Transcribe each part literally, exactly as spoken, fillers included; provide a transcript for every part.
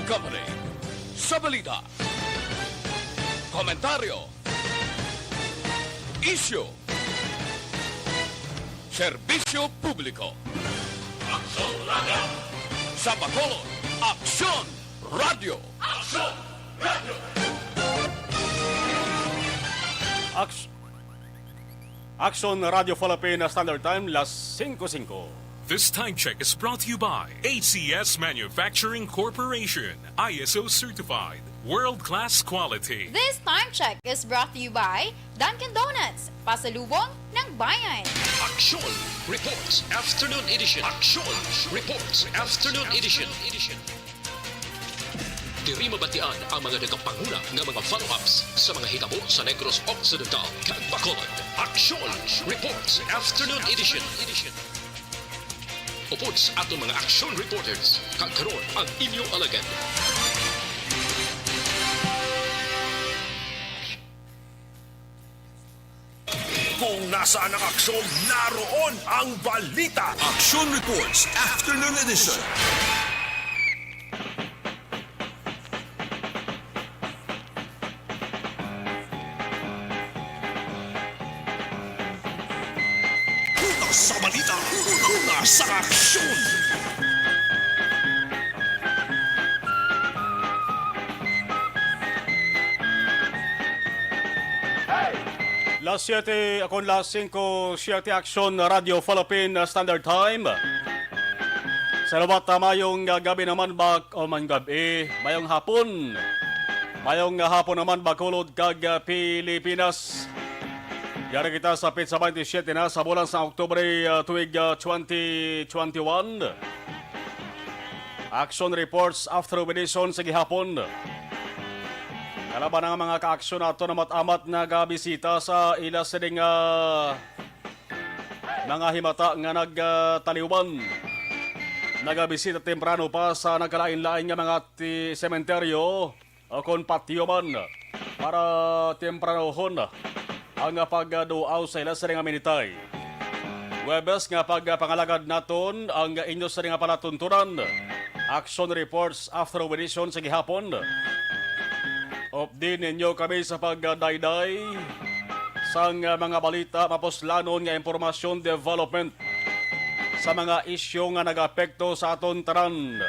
Coverage sa balita, komentaryo, isyu, serbisyo publiko. Aksyon Radio! Sa Bacolod, Aksyon Radio! Aksyon Radio! Aks- Aksyon Radio Philippine Standard Time, las singko singko. This time check is brought to you by A C S Manufacturing Corporation, I S O certified, world-class quality. This time check is brought to you by Dunkin' Donuts, pasalubong ng bayan. Aksyon Reports Afternoon Edition. Aksyon Reports Afternoon Edition. Diri mabatian ang mga nagapanguna nga mga follow-ups sa mga hitabo sa Negros Occidental kag Bacolod. Aksyon Reports Afternoon Edition. Upod sa aton mga action reporters, kag karon ang inyo alagad. Kung nasaan ang aksyon, naroon ang balita. Action Reports Afternoon Edition. Una sa balita, una sa aksyon. Las siete, akon las singko siete, Aksyon Radio Philippine Standard Time. Sa liwat, ah, mayong, ah, gabi naman ba, o man gabi, mayong hapon. Mayong, ah, hapon naman, Bacolod kag, ah, Pilipinas. Yari kita sa petsa twenty-seven na sa bulan sa Oktubre, ah, tuig, ah, twenty twenty-one. Action reports after edition sa gihapon. Kalaban ang mga kaaksyon nato na mat-amat nagabisita sa ila sining, ah, mga himata nga nagtaliwan. Nagabisita temprano pa sa nagkalain-lain nga mga ti-, sementeryo o kon patio man para tempranohon ang pagduaw sa ila sining mga minitay. Huwebes nga pagpangalagad naton ang inyo sining nga palatuntunan. Action reports after edition sa gihapon. Update ninyo kami sa pagdayday sang mga balita, mapuslanon nga impormasyon, development sa mga isyu nga nag-apekto sa aton tanan.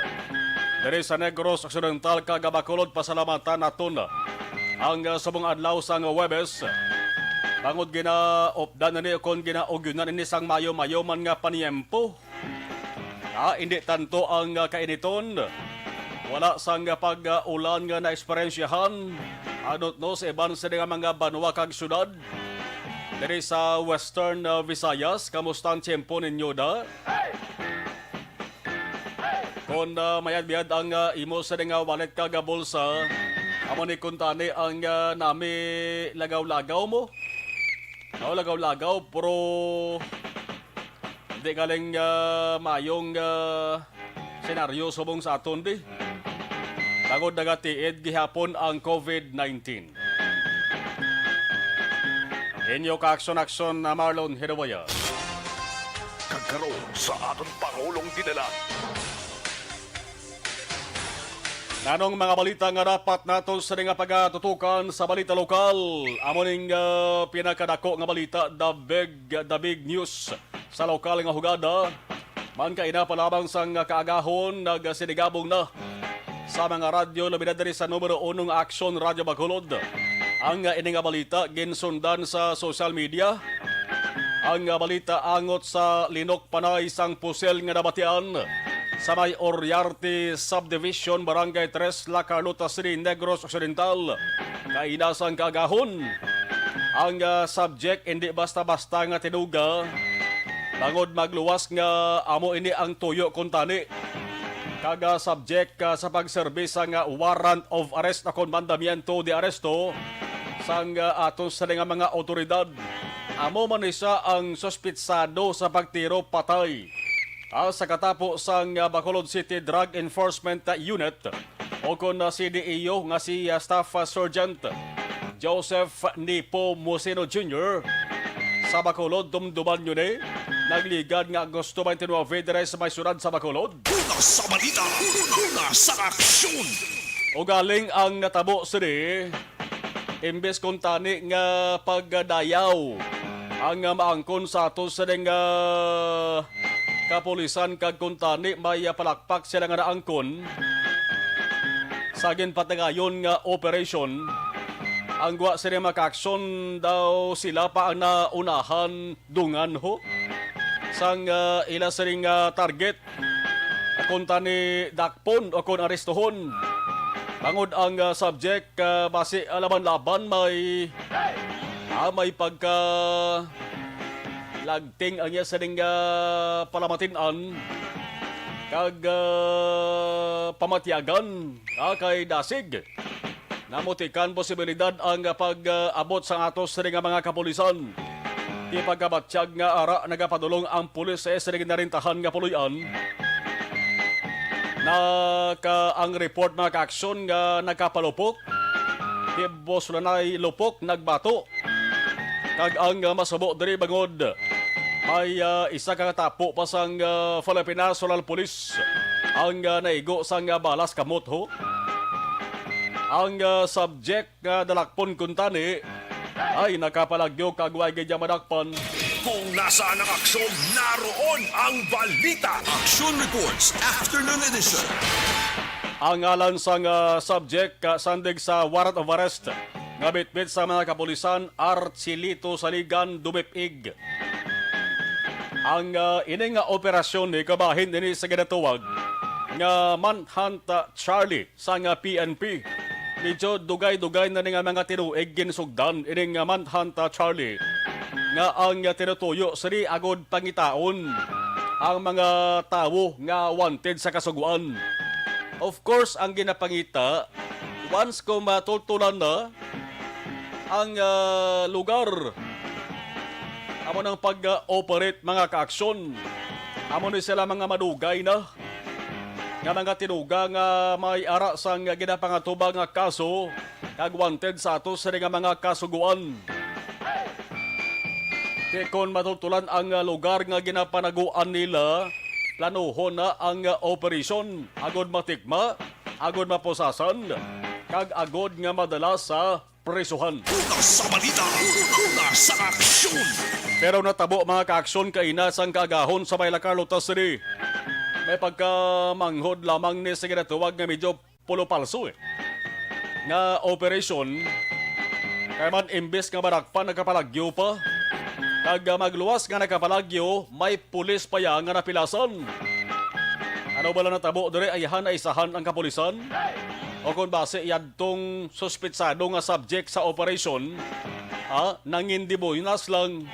Diri sa Negros Occidental kag Bacolod, pasalamatan naton ang, ah, subong adlaw sang Huwebes. Bangod ginaupdan ini kon ginaugyunan ini sang mayo-mayo man nga paniyempo. Ah, indi tanto ang, ah, kainiton. Wala sang, ah, pag-ulan nga naeksperyensyahan. Anot no sa iban sini nga mga banwa kag syudad. Diri sa Western, ah, Visayas, kamusta ang tiyempo ninyo da? Kon, ah, mayad-biyad ang, ah, imo sini nga wallet kag, ah, bulsa, amo ni kuntani ang, ah, nami lagaw-lagaw mo. Oh, lagaw-lagaw, pero hindi galing, ah, mayong, ah, senaryo subong sa aton, di. Tagod nagatiid gihapon ang covid nineteen. Inyo ka-aksyon-aksyon na Marlon Hidawayan. Kag karon sa aton Pangulong Dinala. Nanong mga balita nga dapat nato sini nga pagatutukan sa balita lokal? Amo ning, ah, pinakadako nga balita, the big, the big news sa lokal nga hugada. Man kaina pa lamang sang kaagahon, nagsinigabong na sa mga radyo, labi na diri sa numero uno nga Aksyon Radyo Bacolod. Ang, ah, ini nga balita ginsundan sa social media. Ang, ah, balita angot sa linok panay sang pusil nga nabatian sa may Oriarte Subdivision, Barangay Tres, La Carlota City, Negros Occidental. Kaina sang kaagahon. Ang, ah, subject hindi basta-basta nga tinuga, bangod magluwas nga amo ini ang tuyo kuntani. Kag, ah, subject, ah, sa pagserbi sang warrant of arrest o kon mandamiento de arresto sang, ah, aton sini nga mga awtoridad. Amo man ni sia ang suspitsado sa pagtiro patay, ah, sa katapo sang, ah, Bacolod City Drug Enforcement Unit o kon, ah, C D E U nga si, ah, Staff, ah, Sergeant Joseph Nepomuceno Junior sa Bacolod. Dumduman nyo ni, nagligad nga Agosto twenty-nine diri sa may siyudad sa Bacolod. Una sa balita, una sa aksyon. Ugaling ang natabo sini, imbes kuntani nga pagdayaw ang maangkon sa ato sining, ah, kapulisan kag kuntani may palakpak sila nga naangkon sa ginpatigayon nga operasyon. Ang gwa sini makaaksyon daw sila pa ang naunahan dungan ho sang, ah, ila sining, ah, target. Kuntani dakpon o kon arestohon. Bangod ang, ah, subject, ah, basi, ah, laban-laban may, ah, may pagka lagting ang iya sining, ah, palamatin-an kag, ah, pamatyagan, ah, kay dasig. Namutikan posibilidad ang pag-abot sa ato sini nga mga kapulisan. Di pagkabatyag nga ara nagapadulong ang pulis sa sini ginarintahan nga puloy-an. Naka ang report mga kaaksyon nga nakapalupok. Di bosulanay lupok nagbato. Kag ang, ah, masubo diri bangod may, ah, isa ka tapo pa sang, ah, Philippine National Police ang, ah, naigo sang, ah, balas kamot ho. Ang, ah, subject nga dalakpon kuntani ay nakapalagyo kag way gid niya madakpan. Kung nasaan ang aksyon, naroon ang balita. Action Reports, Afternoon Edition. Ang ngalan sang, ah, subject, ah, sandig sa warrant of arrest nga bitbit sa mga kapulisan, Archilito Saligan Dumipig. Ang, ah, ini nga operasyon ni kabahin ini sa ginatuwag nga Manhunt, ah, Charlie sang, ah, P N P. Medyo dugay-dugay na ni nga mga tinuig ginsugdan ining, ah, Manhunt, ah, Charlie nga ang, ah, tinutuyo sini agud pangitaon ang mga tawo nga wanted sa kasugoan. Of course, ang ginapangita, once ko matultulan na ang, ah, lugar, amo nang pag-operate mga kaaksyon. Amo ni sila mga madugay na nga mga tinuga nga may ara sang ginapangatubang nga kaso kag wanted sa ato sini nga mga kasugoan. Ti kon matultulan ang, ah, lugar nga ginapanaguan nila, planuhon na ang, ah, operasyon agud matikma, agud mapusasan, kag agud nga madala sa prisuhan. Una sa balita, una sa aksyon. Pero natabo mga kaaksyon kaina sang kaagahon sa may La Carlota City. May pagkamanghod lamang ni sa ginatuwag nga medyo pulo palso, eh, nga operasyon. Kay man imbes nga madakpan nagkapalagyo pa. Kag, ah, magluwas nga nagkapalagyo, may pulis pa ya nga napilasan. Ano bala natabo diri, ayahan na isahan ang kapulisan? O kon basi yadtong suspetsado nga subject sa operasyon, ah, nangin demonyos lang.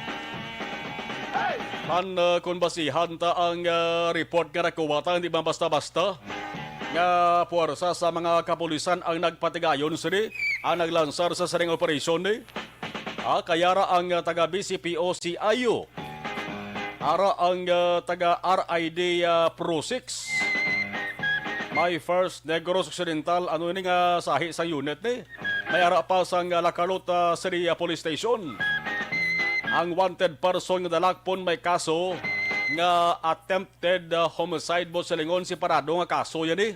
Man, ah, kon basihan ta ang, ah, report nga nakuha ta, hindi man basta-basta nga puwersa sa mga kapulisan ang nagpatigayon sini, ang naglansar sa sining operasyon ni. Ah, kaya ra ang, ah, taga B C P O C I U. Ara ang, ah, taga R I D, ah, Pro six. May First Negros Occidental, ano ini nga sahi sa unit ni? May ara pa sang, ah, La Carlota City, ah, Police Station. Ang wanted person nga dalakpon may kaso nga attempt attempted, uh, homicide, mo silingon si parado nga kaso yan, eh.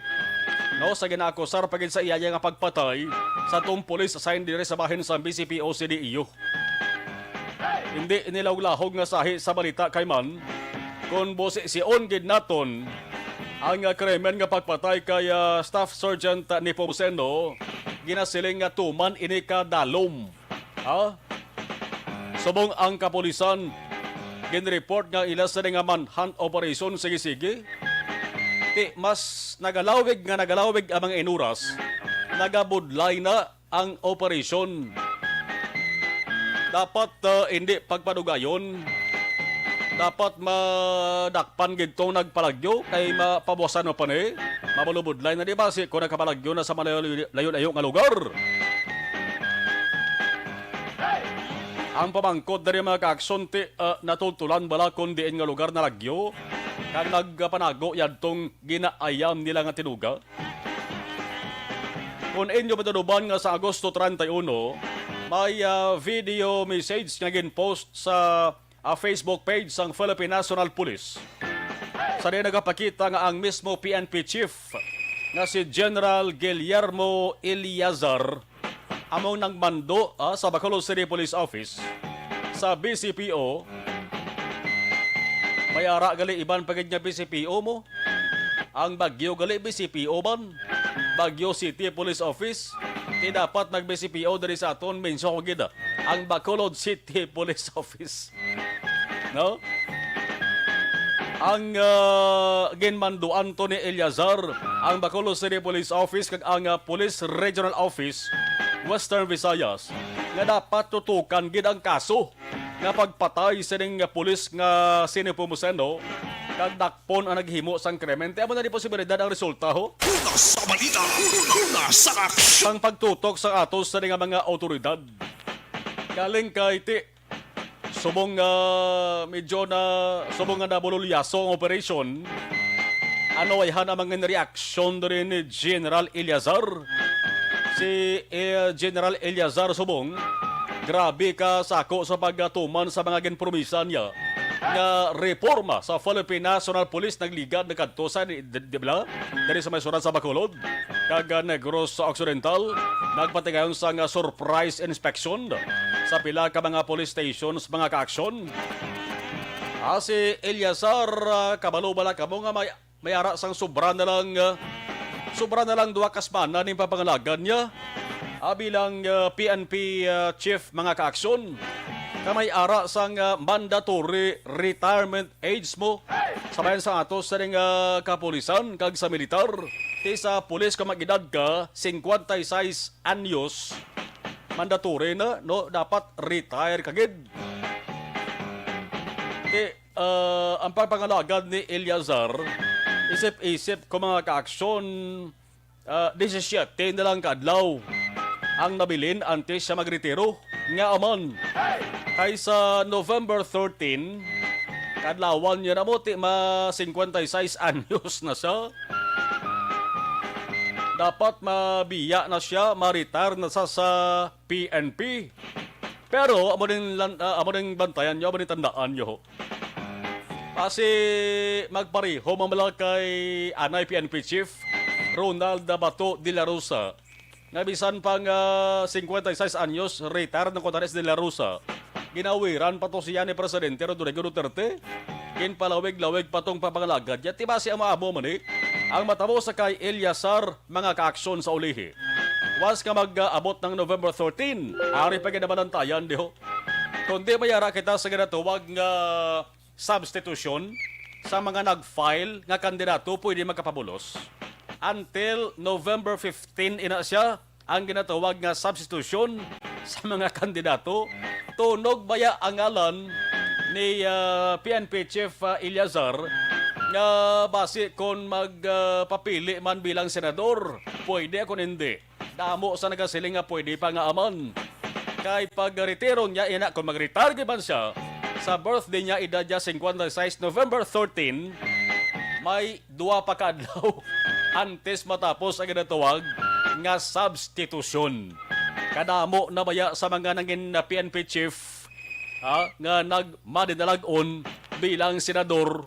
No, sa ginaakusar pa gid sa iya nga pagpatay sa tong police assigned diri sa bahin sa B C P O C D E U. Hindi inilahog-lahog nga sahi sa balita kay man, kung busi-sion gid naton ang, uh, krimen nga pagpatay kay, uh, Staff Sergeant Nepomuceno, ginasiling nga tuman ini ka dalom. Ha? Subong ang kapulisan, ginreport nga ila sini nga manhunt operation sige-sige. Ti mas nagalawig nga nagalawig ang mga inuras, nagabudlay na ang operasyon. Dapat, uh, hindi pagpadugayon. Dapat madakpan gid tong nagpalagyo kay mapabuwasan mo pa ni. Mabulubudlay na di ba si kung nagkapalagyo na sa malayo-layo nga lugar. Ang pamangkot diri mga kaaksyon ti, ah, natultulan bala kung diin nga lugar nalagyo kag nagpanago yadtong ginaayam nila nga tinuga. Kung inyo matuduban nga sa Agosto treinta y uno, may, ah, video message nga ginpost sa a Facebook page sang Philippine National Police, sa diin nagapakita nga ang mismo P N P chief nga si General Guillermo Eleazar among nagmando, ah, sa Bacolod City Police Office sa B C P O. May ara gali iban pa gid nga B C P O mo. Ang Baguio gali B C P O man. Baguio City Police Office. Ti dapat nag-B C P O diri sa aton, mention ko gid, ah, ang Bacolod City Police Office. No? Ang, ah, ginmanduan to ni Eleazar, ang Bacolod City Police Office kag ang, ah, Police Regional Office, Western Visayas, nga dapat tutukan gid ang kaso nga pagpatay sining pulis nga si Nepomuceno kag dakpon ang naghimo sang krimen. Ti amo na ni posibilidad ang resulta, ho? Una sa balita, una sa aksyon. Ang pagtutok sa ato sa nga mga awtoridad. Galing kay ti subong nga medyo na, subong nga nabulolyaso ang operasyon, ano ay han ang mga reaksyon diri ni General Eleazar? Si, eh, General Eleazar subong, grabe ka sako sa pagatuman sa mga ginpromisa niya nga reforma sa Philippine National Police nagligad na kadto sa di, di, di bala? Diri sa may surat sa Bacolod kag, ah, Negros Occidental, nagpatigayon sang, ah, surprise inspection sa pila ka mga police stations, mga kaaksyon. Ah, si Eleazar, ah, kabalo bala kamo nga may, may ara sang sobra na lang, ah, sobra na lang duha ka semana ning pagpangalagad niya, ah, bilang, ah, P N P, ah, chief, mga kaaksyon, nga may ara sang, ah, mandatory retirement age mo sa bayan sang ato sa ning, ah, kapulisan kag sa militar. Ti sa pulis, kung mag-edad ka cincuenta y seis anyos, mandatory na, no? Dapat retire ka gid. Ti, ah, ang pagpangalagad ni Eleazar, isip-isip ko, mga kaaksyon, ah, disisiete na lang ka adlaw ang nabilin antes siya magretiro. Nga aman, kay sa November thirteen, kadlawan niya na mo, ti ma cincuenta y seis anyos na siya. Dapat mabiya na siya, ma-retire na sa, sa P N P. Pero amo din lan-, ah, amo din bantayan niyo, amo din tandaan niyo, ho. Kasi magpareho man bala kay anay P N P Chief Ronald Bato de la Rosa, nga bisan pa nga cincuenta y seis anyos, retired na kuno si de la Rosa, ginawiran pa to siya ni Presidente Rodrigo Duterte. Ginpalawig-lawig pa tong papangalagad niya. Ti basi amo-amo man ni ang matabo sa kay Eleazar, mga kaaksyon, sa ulihi. Once nga mag-abot ng November thirteen, ari pa ginabanantayan, di ho? Kundi may ara kita sa ginatawag nga substitution sa mga nag-file nga kandidato pwede makapabulos. Until November fifteen ina siya ang ginatawag nga substitution sa mga kandidato. Tunog baya ang ngalan ni, ah, P N P Chief, ah, Eleazar nga basi kon mag, ah, papili man bilang senador, pwede, kon hindi, damo sa nagasiling nga pwede pa nga aman. Kay pag-retiro niya, ina, kung mag-retire gid man siya sa birthday niya, edad niya cincuenta y seis, November thirteen, may dua pa ka adlaw antes matapos ang ginatawag nga substitution. Kadamo na baya sa mga nangin na P N P chief, ha, nga nagmadinalag-on bilang senador.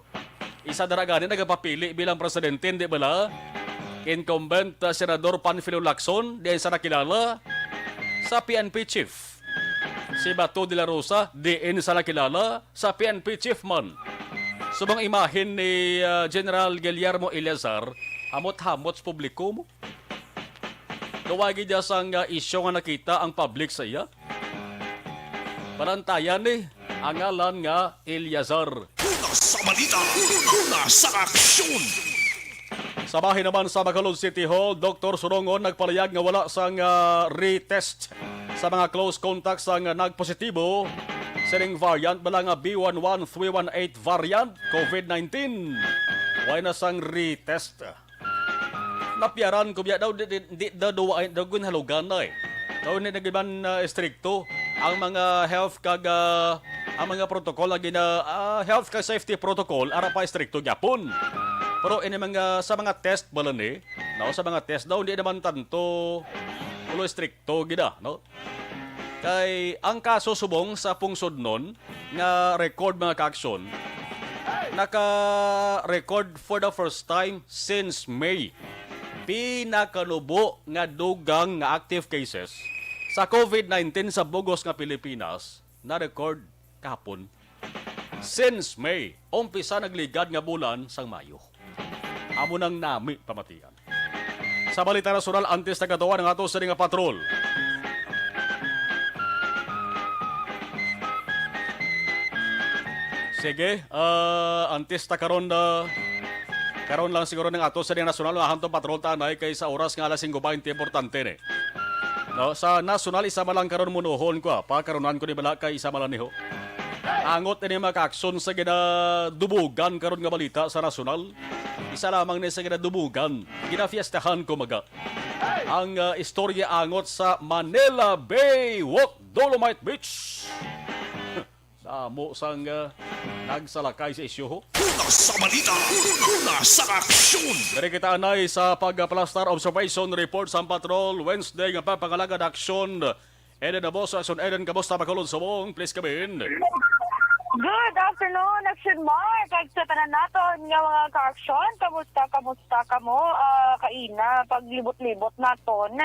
Isa dira gani nagapapili bilang presidente, di bala? Incumbent, ah, Senador Panfilo Lacson, diin sa nakilala sa P N P chief. Si Bato de la Rosa, diin sa nakilala sa P N P chief man. Subong imahin ni, ah, General Guillermo Eleazar, hamot-hamot sa publiko mo. Duwa gid sang, ah, isyu nga nakita ang public sa iya. Palantayan ni ang ngalan nga Eleazar. Una sa balita, una sa aksyon. Sa bahin naman sa Bacolod City Hall, Doktor Surongon nagpalayag nga wala sang, ah, retest sa mga close contacts ang nagpositibo sining variant bala nga B one one three one eight variant COVID nineteen. Wala na sang retest. Napiaran ko biya daw, di, di, di, daw, daw, daw, daw ginhalugan na eh. Daw hindi na gid man, ah, estrikto ang mga health kag, ah, ang mga protocol na gina-, ah, health kag safety protocol, ara pa estrikto gyapon. Pero ini mga, sa mga test bala ni, no, sa mga test daw, hindi naman tanto ulo estrikto gid, ah, no? Kay ang kaso subong sa pungsod nun nga record, mga kaaksyon, naka-record for the first time since May. Pinakanubo nga dugang nga active cases sa COVID nineteen sa bugos nga Pilipinas na-record kahapon. Since May, umpisa nagligad nga bulan sang Mayo. Amo nang nami pamatian. Sa balita nasyonal, antes nagatuwa ang ato sini nga patrol. Sige, ah, antes ta karon na, karon lang siguro ning ato sini nga nasyonal, nga hanto patrol ta anay kay sa oras nga alas singko baynte, importante ni. No, sa nasyonal, isa man lang karon munuhon ko, ah, pa karunan ko ni bala kay isa man lang niho. Angot ini, mga kaaksyon, sa ginadubugan karon nga balita sa nasyonal. Isa lamang ni sa ginadubugan, ginafiestahan, kumbaga, ang, ah, istorya angot sa Manila Bay Walk, Dolomite Beach. Damo sang, ah, nagsalakay sa isyu, ho. Una sa balita, una sa aksyon. Diri kita anay sa pagpalastar, observation report sa patrol Wednesday nga papangalagad aksyon. Eden Aboso, Action Eden, kamusta, Bacolod, Subong? Please come in. Good afternoon, Action Mark. Kag sa tanan naton nga mga ka-aksyon, kamusta, kamusta kamo? Ah, kaina, paglibot-libot naton,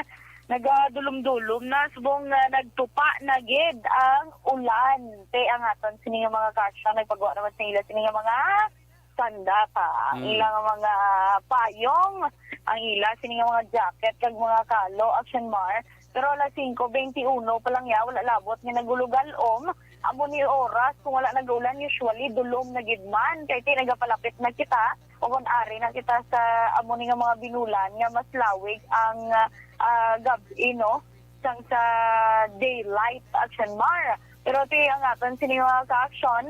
nagadulom-dulom na, subong nga nagtupa na gid ang ulan. Te, ang aton sini nga mga ka-aksyon, nagpagawa naman sa ila sini nga mga sandata, ang Mm. ilang mga payong, ang ila sini nga mga jacket kag mga kalo, Action Mar. Pero alas singko bente uno pa lang ya, wala labot nga nagulugal-om. Amo ni oras, kung wala nag-ulan, usually dulom na gid man. Kay ti nagapalapit na kita, o kung ari na kita sa amo ni nga mga binulan nga mas lawig ang, ah, gab-i, no? Sang sa daylight, Action Mar. Pero ti ang aton sini mga ka-aksyon,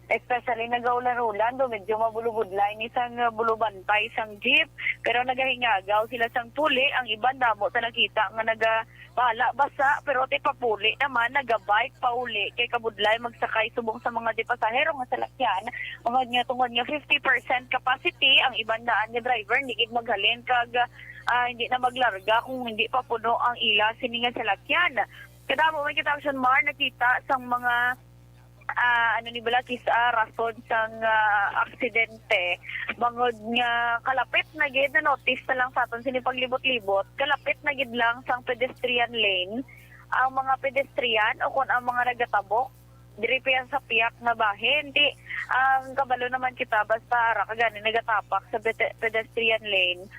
especially nagaulan-ulan, do medyo mabulubudlay ni sang bulubantay sang jeep. Pero nagahingagaw sila sang puli. Ang iban damo ta nakita nga naga bahala basa, pero ti papuli naman, naga-bike pauli kay kabudlay magsakay subong sa mga di pasahero nga salakyan. Mga nga tungod nga fifty percent capacity, ang iban daan nga driver hindi gid maghalin kag, ah, hindi na maglarga kung hindi pa puno ang ila sini nga salakyan. Kadamo man kita, Action Mar, nakita sang mga, ah, ano ni bala, kis-a rason sang, ah, aksidente. Bangod nga kalapit na gid, na-notice na lang sa aton sini paglibot-libot, kalapit na gid lang sang pedestrian lane ang mga pedestrian o kon ang mga nagatabok diri pa yan sa piyak nga bahin. Ti, ang kabalo naman kita, basta ara ka gani nagatapak sa pete-, pedestrian lane,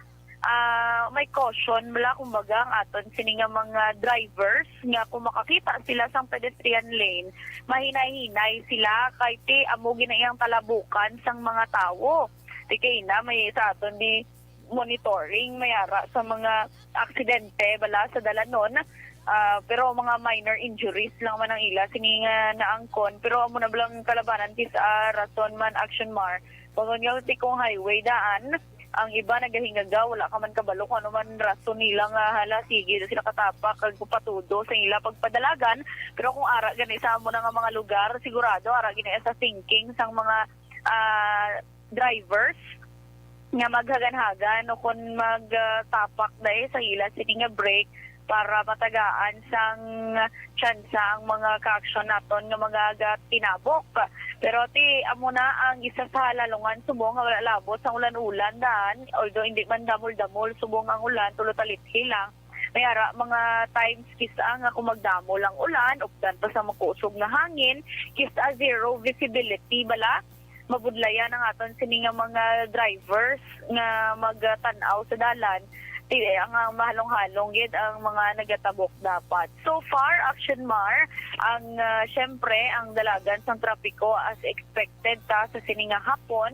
ah, may caution bala, kumbaga, ang aton sini nga mga drivers nga kung makakita sila sang pedestrian lane, mahinay-hinay sila kay ti amo gid na iyang talabukan sang mga tawo. Ti kay na may sa aton di monitoring, may ara sa mga aksidente bala sa dalanon. Ah, pero mga minor injuries lang man ang ila sini nga naangkon. Pero amo na bala ang kalabanan, kis-a rason man, Action Mar. Kung nga ti kung highway daan, ang iba nagahingagaw, wala ka man kabalo kung ano man rason nila nga hala, sige sila katapak kag patudo sa ila pagpadalagan. Pero kung ara gani sa amo na nga mga lugar, sigurado ara gani sa thinking sang mga, ah, drivers nga maghaganhagan o kon magtapak dai sa ila sini nga brake para matagaan sang tsansa ang mga kaaksyon naton nga mga gatinabok. Pero ti amo na ang isa sa halalungan subong nga wala labot sang ulan-ulan daan, although hindi man damol-damol subong ang ulan, tulo talithi lang. May ara mga times kis-a nga kung magdamol ang ulan, updan pa sa makusog nga hangin, kis-a zero visibility bala, mabudlayan ang aton sini nga mga drivers nga magtan-aw sa dalan. Ti, ang, ang mahalong-halong gid ang mga nagatabok dapat. So far, Action Mar, ang, ah, syempre, ang dalagan sang trapiko as expected ta sa sini nga hapon.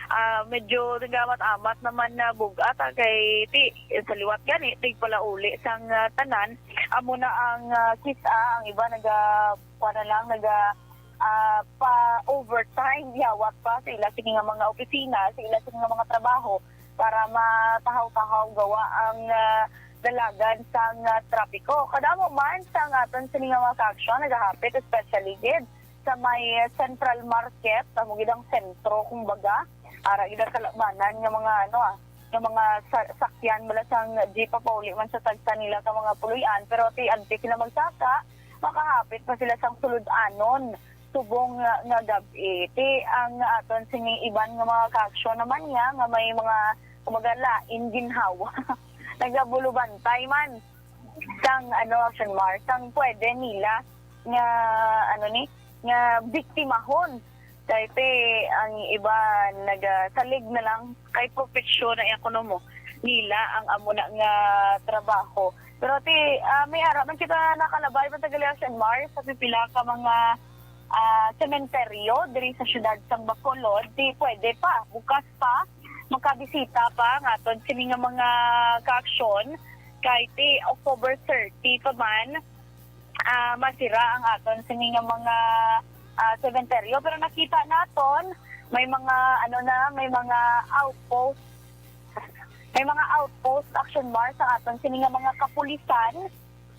Ah, medyo nagamat-amat naman na bug-at, ah, kay ti, sa liwat gani, tigpalauli sang, ah, tanan. Amo na ang, ah, kis-a, ang iba naga, kuwan na lang, naga, ah, pa overtime, yawat pa sa ila sini nga mga opisina, sa ila sini nga mga trabaho para matahaw-tahaw gawa ang, ah, dalagan sang, ah, trapiko. Kadamo man sang aton sini nga mga kaaksyon nagahapit, especially gid sa may Central Market, amo gid ang sentro, kumbaga. Ara gid ang kalabanan nga mga, ano, ah, nga mga sa-, sakyan bala sang jeep pauli man sa tagsa nila ka mga puloy-an, pero ti antes sila magsaka, makahapit pa sila sang sulod-anon subong nga, nga gab-i. Ti ang aton sini iban nga mga kaaksyon naman niya nga may mga, kumbaga, lain ginhawa. Nagabulubantay man sang, ano, Action Mars, sang pwede nila nga, ano ni, nga biktimahon. Kay ti ang iba nagasalig na lang kay propesyon na, kuno mo, nila ang amo na nga trabaho. Pero ti, ah, may ara man kita nakalabay man taga Action Mars sa pipila ka mga, ah, sementeryo diri sa siyudad sang Bacolod. Ti pwede pa, bukas pa, makabisita pa ang aton sini nga mga kaaksyon kay ti October thirty pa man, ah, masira ang aton sini nga mga, ah, sementeryo. Pero nakita naton, may mga, ano na, may mga outpost, may mga outpost, Action Mars, ang aton sini nga mga kapulisan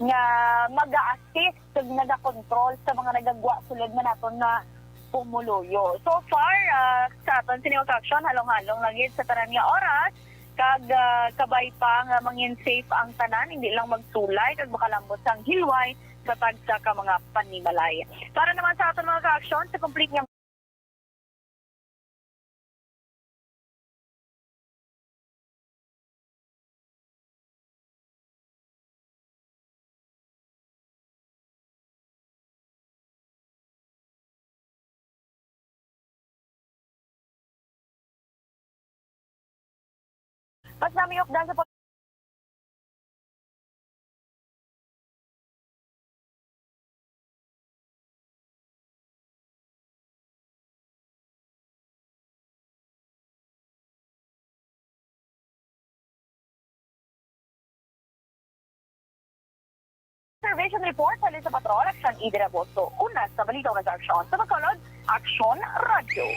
nga mag-a-assist kag nagakontrol sa mga nagagwa sulod man naton nga pumuluyo. So far, ah, sa aton sini nga kaaksyon, halong-halong lang gid sa tanan nga oras, kag, ah, kabay pa nga mangin safe ang tanan, hindi lang magsulay kag makalambot sang hilway sa tagsa ka mga panimalay. Para naman sa aton mga kaaksyon, sa complete nga Mas nami updan sa Observation report halin sa Patrol, Action Eden Agosto. Una sa balita, una sa aksyon sa Bacolod, Aksyon Radyo.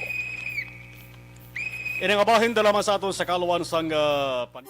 Ini nga bahin dala man sa aton sa kaluan sang, ah, pan-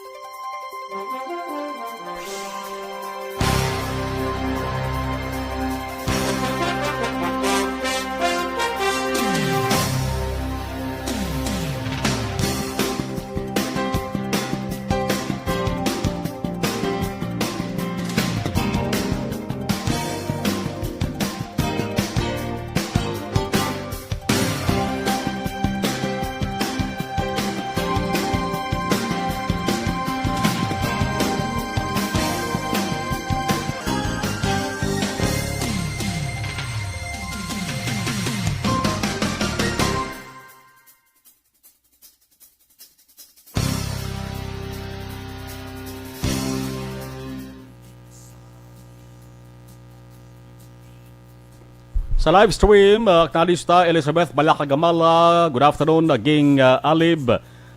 Sa live stream, ah, nalista Elizabeth Balaka Gamala. Good afternoon, naging, ah, Alib.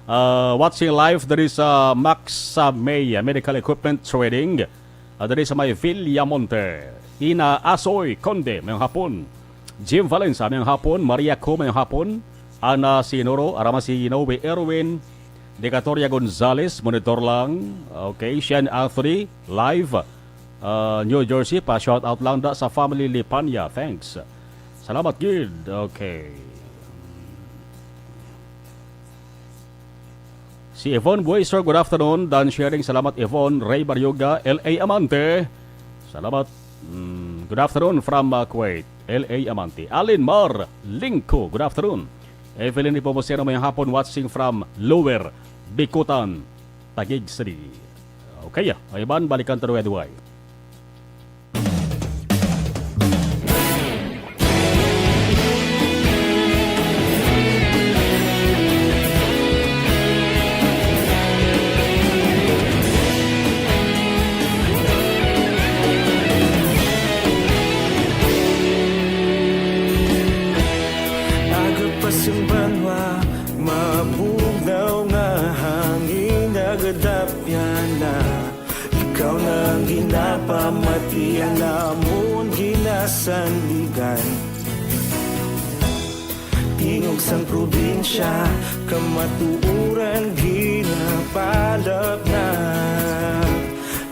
Ah, watching live diri sa Max, ah, May, ah, Medical Equipment Trading. Ah, diri sa may Villamonte. Ina Asoy Conde, mayong hapon. Jim Valencia, mayong hapon. Maria Co, mayong hapon. Ana Sinoro, ara man si Noe Erwin. Decatoria Gonzales, monitor lang. Okay, Shen Anthony, live. Ah, New Jersey, pa shout out lang da sa family Lipanya. Thanks. Salamat gid. Okay. Si Yvonne Bueso, good afternoon. Dan Sharing, salamat Yvonne. Ray Baryoga, L A Amante, salamat. Mm, good afternoon from, uh, Kuwait, L A Amante. Alin Mar Lingko, good afternoon. Evelyn Nepomuceno, mayong hapon, watching from Lower Bicutan, Taguig City. Okay, ah, ay man, balikan ta duway-duway. Aga pa sang banwa, mabugnaw nga hangin nagadapyan na. Ikaw na ang ginapamati, ang amon ginasandigan. Tingog sang probinsya, kamatuoran ginapalapnat.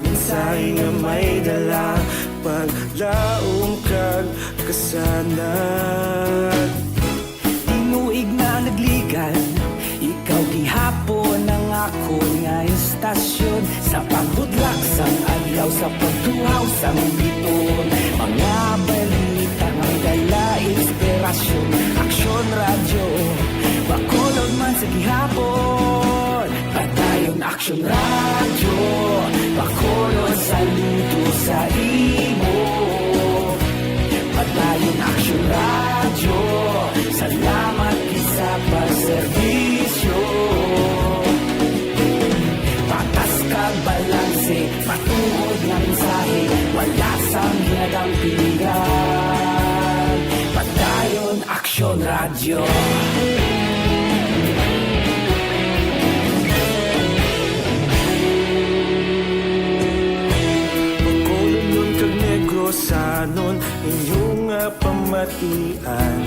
Mensahe nga may dala, paglaom kag kasanag. Tinuig na nagligan, ikaw gihapon ang akon nga istasyon. Sa pagbudlak sang adlaw, sa pagtuhaw sang bituon, mga balita nga may dala inspirasyon. Aksyon Radyo, Bacolod man sa gihapon. Padayon Aksyon Radyo, Bacolod, saludo sa imo. Padayon Aksyon Radyo, salamat gid sa pagserbisyo. Patas kag balanse, matuod nga mensahe, wala sang ginadampingan. Padayon Aksyon Radyo. Bacolodnon kag Negrosanon, inyo nga pamatian.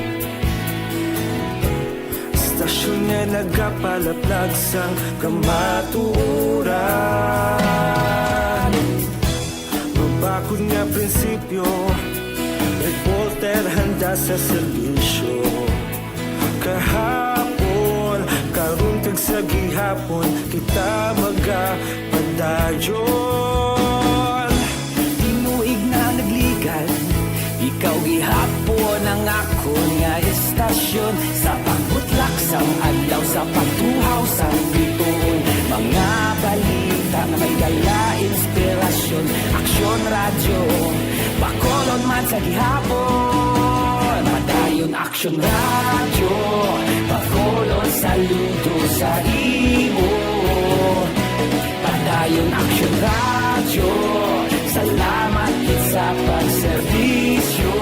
Istasyon nga nagapalaplag sang kamatuoran. Mabakod nga prinsipyo, reporter handa sa serbisyo. Kahapon, karon kag sa gihapon, kita magapadayon. Tinuig na nagligad, ikaw gihapon ang akon nga istasyon. Sa pagbutlak sang adlaw, sa pagtuhaw sang bituon, mga balita nga may dala inspirasyon. Aksyon Radyo, Bacolod man sa gihapon. Padayon Aksyon Radyo, Bacolod, saludo sa imo. Padayon Aksyon Radyo, salamat gid sa pagserbisyo.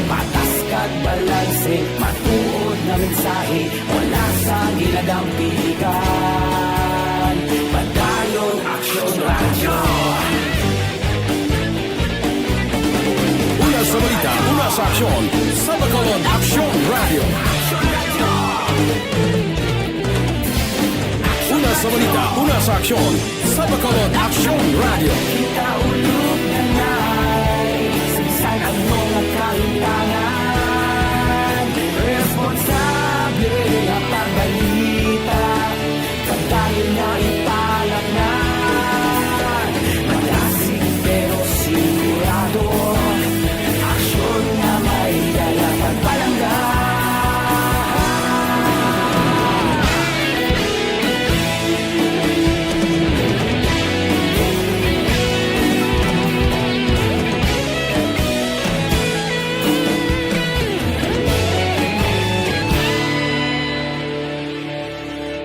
Patas kag balanse, matuod nga mensahe, wala sang ginadampigan. Padayon Aksyon Radyo. Una sa balita, una sa aksyon, sa Bacolod Aksyon Radyo. Una sa balita, una sa aksyon, sa Bacolod Aksyon Radyo. Kita ulog na nay, sa bisan ano nga kahimtangan, responsable nga pagbalita. Padayon nga ipalaknag, madasig pero sigurado. Aksyon nga may dala pagpalangga.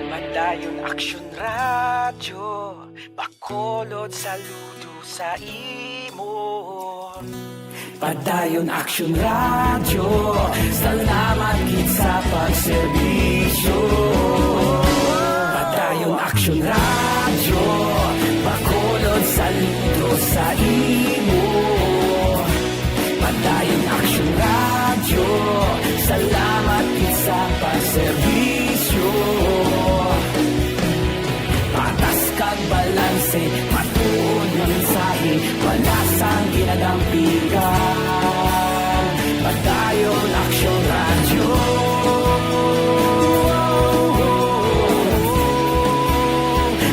Padayon Aksyon Radyo, Bacolod, saludo sa imo. Padayon Aksyon Radyo, salamat gid sa pagserbisyo. Padayon Aksyon Radyo, Bacolod, saludo sa imo. Padayon Aksyon Radyo, salamat gid sa pagserbisyo. Patas kag balanse, matuod nga mensahe, wala sang ginadampigan. Padayon Aksyon Radyo.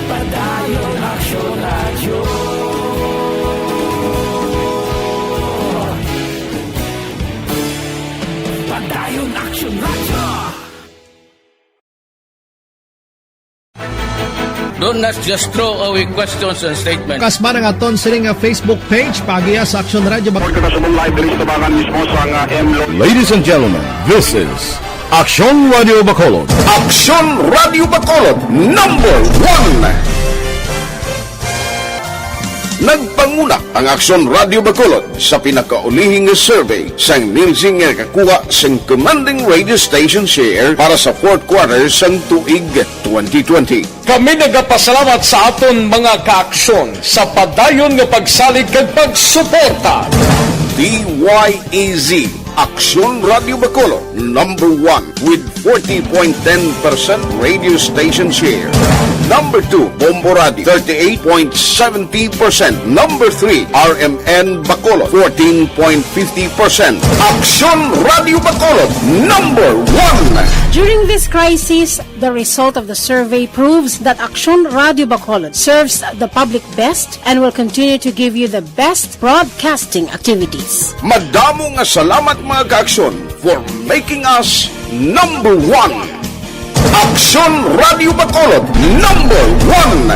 Padayon Aksyon Radyo. Padayon Aksyon Radyo. Do not just throw away questions and statements. Kas man ang aton sini nga Facebook page, paagiha sa Aksyon Radyo. Pagkakasubong live diri sa tabangan mismo sa nga M Lo- Ladies and gentlemen, this is Aksyon Radio Bacolod. Aksyon Radio Bacolod, number one. Nagpanguna ang Aksyon Radio Bacolod sa pinakaulihing nga survey sang Nielsen nga nakakuha sang commanding radio station share para sa fourth quarter sang tuig twenty twenty. Kami nagapasalamat sa aton mga kaaksyon sa padayon nga pagsalig kag pagsuporta. D Y E Z, Aksyon Radio Bacolod, number one with forty point ten percent radio station share. Number two, Bombo Radio, thirty-eight point seventy percent. Number three, R M N Bacolod, fourteen point fifty percent. Aksyon Radio Bacolod, number one. During this crisis, the result of the survey proves that Aksyon Radio Bacolod serves the public best and will continue to give you the best broadcasting activities. Madamo nga salamat, mga kaaksyon, for making us number one. Aksyon Radio Bacolod, number one.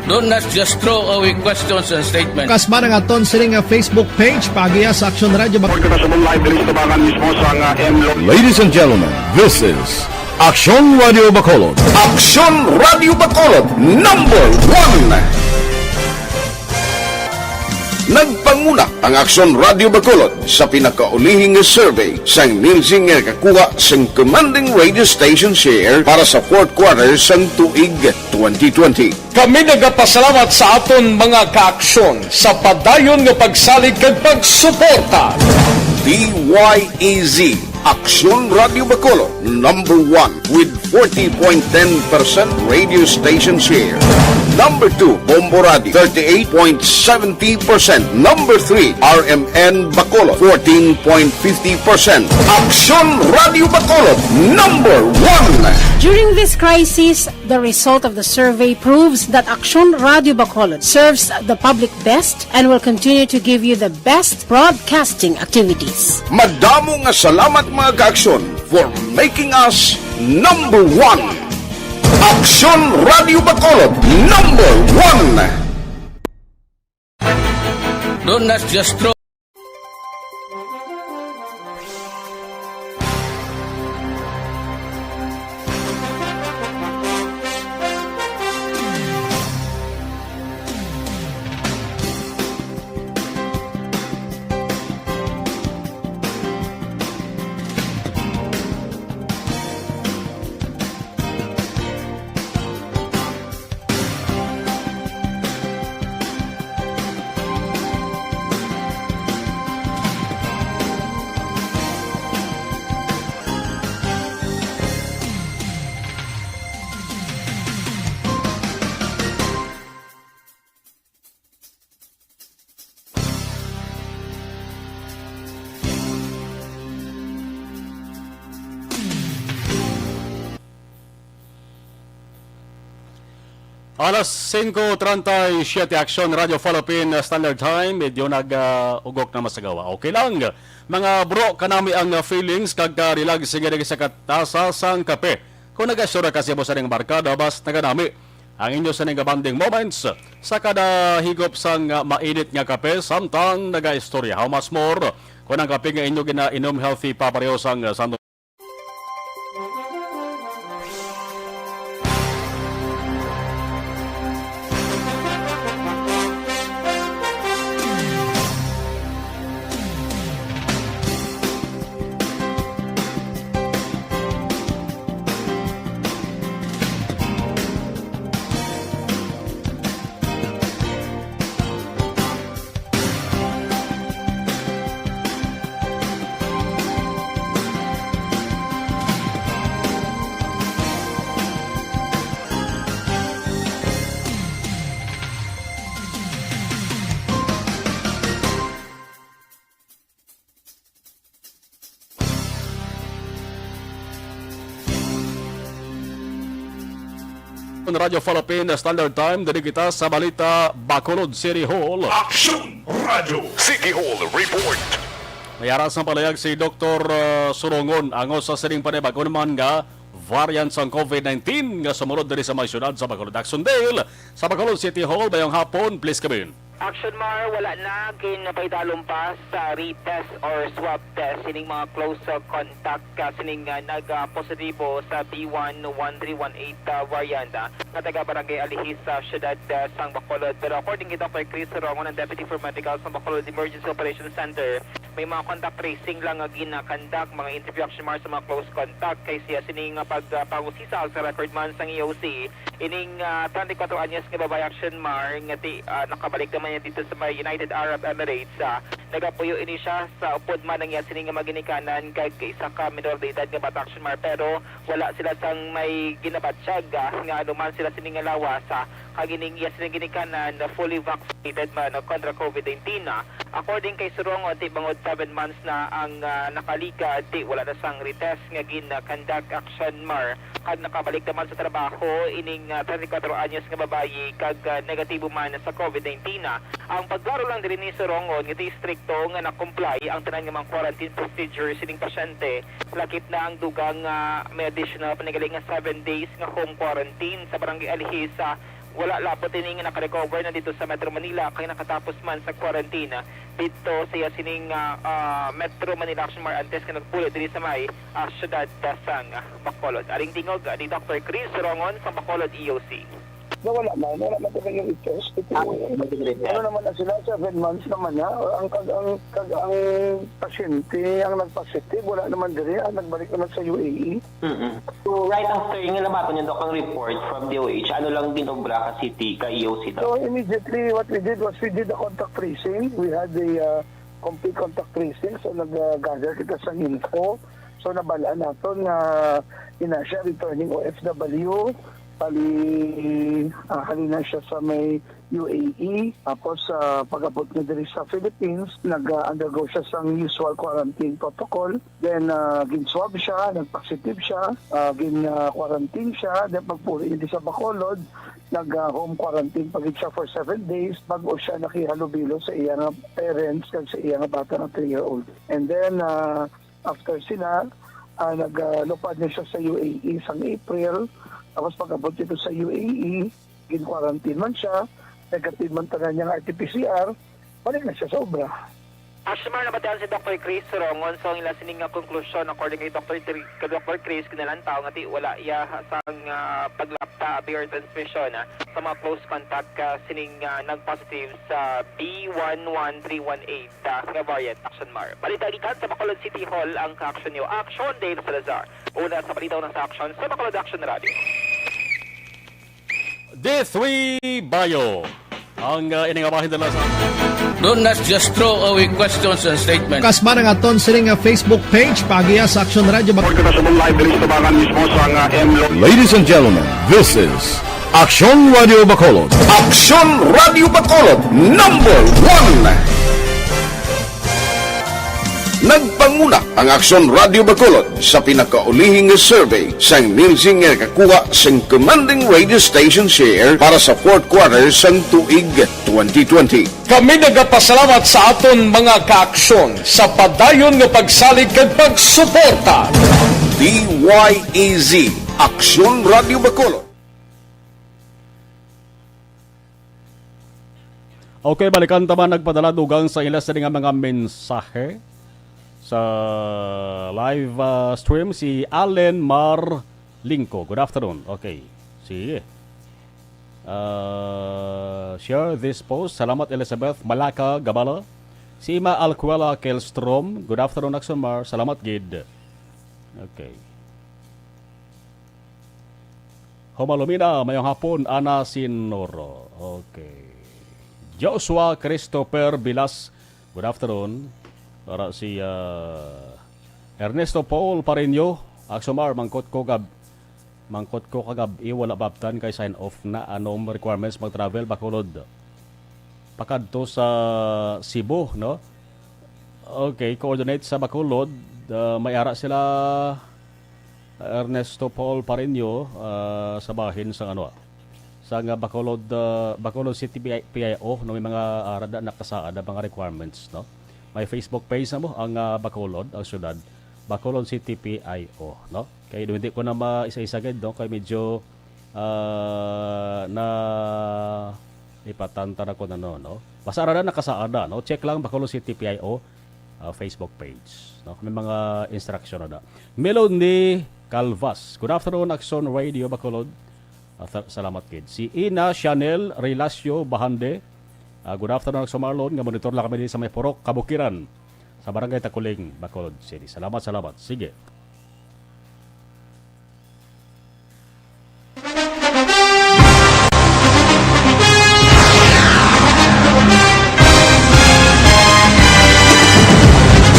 Do not just throw away questions and statements. Kasman ang aton sini nga Facebook page, paagiha sa Aksyon Radio Bac- Live diri sa tabangan mismo sa, ah, M Lo- Ladies and gentlemen, this is Aksyon Radio Bacolod. Aksyon Radio Bacolod, number one. Nagpanguna ang Aksyon Radio Bacolod sa pinakaulihing nga survey sang NILSI nga nakakuha sang commanding radio station share para sa fourth quarter sang tuig twenty twenty. Kami nagapasalamat sa aton mga kaaksyon sa padayon nga pagsalig kag pagsuporta. D Y E Z, Aksyon Radio Bacolod, number one with forty point ten percent radio station share. Number two, Bombo Radio, thirty-eight point seventy percent. Number three, R M N Bacolod, fourteen point fifty percent. Aksyon Radio Bacolod, number one. During this crisis, the result of the survey proves that Aksyon Radio Bacolod serves the public best and will continue to give you the best broadcasting activities. Madamo nga salamat, mga kaaksyon, for making us number one. Aksyon Radio Bacolod, number one. Do not just throw Alas singko treinta y siete, Aksyon Radio Philippine Standard Time. Medyo nag, ah, ugok na masagawa. Okay lang. Mga bro, kanami ang, ah, feelings kag, ah, relax nga sa katasa sang kape. Kung nag-istorya ka sa imo sa inyong barkada, bas naganami ang inyo sa inyong bonding moments sa kada higop sang, ah, mainit nga kape, samtang nag-istorya. How much more kung ang kape nga inyo ginainom healthy pa, pareho sang, ah, sang Radyo Philippine Standard Time, diri kita sa balita, Bacolod City Hall. Aksyon Radyo City Hall Report. May aras ang palayag si Doktor, uh, Surongon, ang usa sining panibag-o naman nga variant sang covid nineteen nga sumulod diri sa may siyudad sa Bacolod. Aksyon Dale, sa Bacolod City Hall, mayong hapon, please come in. Action Mar, wala na ginpahitalom pa sa retest or swab test sining mga close, uh, contact, uh, sining, uh, nag, uh, positibo sa B one one three one eight, uh, variant, uh, nga taga Barangay Alihis sa siyudad, uh, sang Bacolod. Pero according kay Doctor Chris Rongon, ang Deputy for Medical sa Bacolod Emergency Operations Center, may mga contact tracing lang nga ginakandak, mga interview, Action Mar, sa mga close contact. Kay siya sining, uh, pag, uh, pangusisa sa record man sang E O C, ining, ah, treinta y cuatro anyos nga babayi, Action Mar, nga ti, ah, nakabalik naman niya dito sa may United Arab Emirates, ah, Nagapuyo ini siya sa upod man ang iya sini nga mga ginikanan kag isa ka menor de edad nga bata, Action Mar, pero wala sila sang may ginabatyag, ah, nga anuman sila sini nga lawas, ah, kag ining iya sini ginikanan na fully vaccinated man, ah, kontra COVID nineteen, ah. According kay Surongon, ti bangod seven months na ang, ah, nakaligad, ti wala na sang retest nga gin-conduct, Action Mar, kag nakabalik naman sa trabaho ining, ah, treinta y cuatro anyos nga babayi kag, ah, negatibo man sa COVID nineteen, ah. Ang pagklaro lang diri ni Surongon nga ti istrikto nga na-comply ang tanan nga mga quarantine procedures sining pasyente, lakip na ang dugang nga may additional pa ni gali nga seven days nga home quarantine sa Barangay Alihis. Wala labot ini nga nakarecover na dito sa Metro Manila kay nakatapos man sa quarantine dito sa iya sining, ah, ah, Metro Manila, Action Mar, antes nga nagpuli diri sa may, ah, siyudad, ah, sang Bacolod. Aring tingog, ah, ni Doctor Chris Surongon sa Bacolod E O C. Nawala man, wala man talaga yung test. Ito, Ah, eh, hindi ko rin ano naman na sila, seven months naman na. Ang kag-, ang kag-, ang pasyente, ang nagpositive, wala naman diri, ah, nagbalik naman sa U A E. Mm-mm. So, right after nga nabaton niya, Doc, ang report from D O H, ano lang ginobra ka city, ka E O C, Doc? So, immediately, what we did was we did a contact tracing. We had a, uh, complete contact tracing. So, nag-gather kita sa info. So, nabalaan naton nga ina siya returning O F W. Bali, ah, halina siya sa may U A E. Tapos, sa pag-abot niya diri sa Philippines, nag-undergo siya sang usual quarantine protocol. Then, ah, gin-swab siya, nag-positive siya, ah, gin-quarantine siya. Then, pagpuli niya sa Bacolod, nag-home quarantine pa gid siya for seven days. Bago siya nakihalubilo sa iya nga parents kag sa iya nga bata nga three-year-old. And then, ah, after sila, ah, naglupad na siya sa U A E sang April. Tapos pag-abot dito sa U A E, gin-quarantine man siya, negative man tanan niyang R T P C R, balik na siya sa obra. Action Mar, nabatian si Doctor Chris Surongon. So, ang ila sining nga konklusyon, according kay Doctor Tri-, kay Doctor Chris, kinalantaw nga ti wala iya sang, ah, paglapta abi or transmission, ah, sa mga close contact, ah, sining, ah, nag-positive sa B one one three one eight, ah, nga variant, Action Mar. Balita gikan sa Bacolod City Hall ang ka-action niyo. Action, Dave Salazar. Una sa balita, una sa action sa Bacolod Action Radio. D three Bio. Ang, ah, ini nga bahin dala sa Do not just throw away questions and statements. Kasma ang aton sining nga Facebook page, paagiha sa Action Radio Bac- Report kita sa buong live diri sa Tabangan mismo sa nga M Lo- Ladies and gentlemen, this is Action Radio Bacolod. Action Radio Bacolod, number one. Nagpanguna ang Aksyon Radio Bacolod sa pinakaulihing nga survey sang Nielsen nga nakakuha sang commanding radio station share para sa fourth quarter sang tuig twenty twenty. Kami nagapasalamat sa aton mga kaaksyon sa padayon nga pagsalig kag pagsuporta. D Y A Z, Aksyon Radio Bacolod. Okay, balikan ta man nagpadala dugang sa ila sini nga mga mensahe sa live, ah, stream, si Allen Mar Lingco. Good afternoon. Okay. Sige. Ah, share this post. Salamat, Elizabeth Malaka Gabala. Si Ima Alcuela Kelstrom. Good afternoon, Aksyon Mar. Salamat gid. Okay. Humalumina, mayong hapon, Ana Sinoro. Okay. Joshua Christopher Bilas, good afternoon. Para si, ah, Ernesto Paul Pareño, Aksyon Mar, mangkot ko gab-, mangkot ko kagab-i, wala babtan kay sign off na, anong requirements mag-travel, Bacolod pakadto sa Cebu, no? Okay, coordinate sa Bacolod, ah, may ara sila, Ernesto Paul Pareño, ah, sa bahin sang ano, ah, sang, ah, Bacolod, ah, Bacolod City P I, P I O, no, may mga, ah, rada nakasaad na mga requirements, no? May Facebook page na mo ang, ah, Bacolod, ang syudad, Bacolod City P I O, no? Kay hindi ko na maisa-isa gid, no? Kay medyo, ah, na ipatanta na ko na, no, no? Basta rada nakasaad na, no? Check lang Bacolod City P I O, ah, Facebook page, no? May mga instruction na da. Melody Calvas, good afternoon, Aksyon Radio Bacolod. Ah, sa-, salamat gid. Si Ina Chanel Relacio Bahande, ah, good afternoon, Aksyon Marlon, nga monitor lang kami diri sa may Purok, Kabukiran, sa Barangay Takuling, Bacolod City. Salamat, salamat. Sige.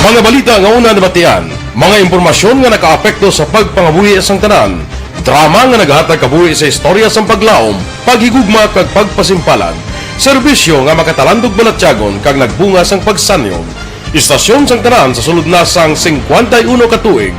Mga balita nga una nabatian, mga impormasyon nga nakaapekto sa pagpangabuhi sang tanan, drama nga nagahatag kabuhi sa istorya sang paglaom, paghigugma kag pagpasimpalan, serbisyo nga makatalandog balatyagon kag nagbunga sang pagsanyog. Istasyon sang tanan sa sulod na sang singkwenta y uno ka tuig,